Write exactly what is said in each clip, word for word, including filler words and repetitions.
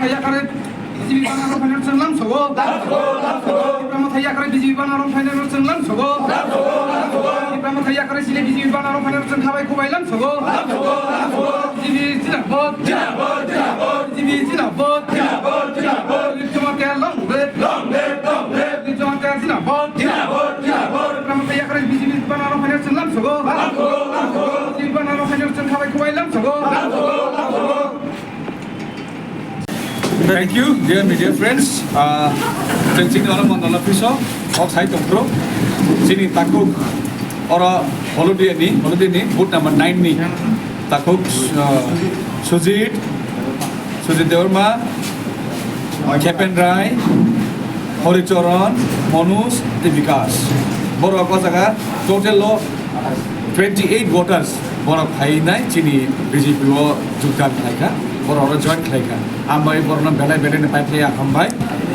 Yakarwi B J P banner rok phainai chwng lamsogo. Tipra Motha yakarwi B J P banner rok phainai chwng lamsogo. Tipra Motha yakarwi chini B J P banner rok phainai chwng khabai khubai lamsogo. B J P zindabad. B J P zindabad. Tipra Motha long live. Tipra Motha zindabad. Tipra Motha yakarwi B J P banner rok phainai chwng lamsogo. B J P banner rok phainai chwng khabai khubai lamsogo. Thank you, dear media friends. Ah, chwng chini oro mandal office o, ok sai tongphuru. Chini takhuk oro Holodia ni, Holodia ni booth number nine ni takhuk, ah, Sujit, Sujit Debbarma, Khepen Rai, Horicharan, Manoj, tei Bikash. Borok o jaga total o twenty eight voters borok phainai chini B J P o jogdan khlaikha, borok oro join khlaikha. Ang bai borokno belai belai ni pai phlai ang hambai.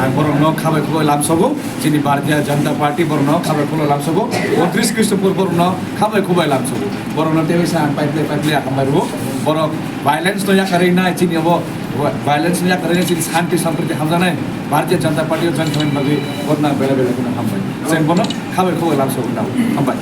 Ang borokno khabai khubai lamsogo. Chini Bharatiya Janata Party borokno khabai khubai lamsogo. Untris Krishnapur borokno khabai khubai lamsogo. Borokno tebisa ang pai phlai pai phlai ang hambai rwo. Borok violence no yakarwi nai chini obo, violence no yakarwi nai chini santi sampriti hamjaknai. Bharatiya Janata Party o join khlaina bagwi borokno belai belai kheno hambai. Chwng bono khabai khubai lamsogo. Hambai.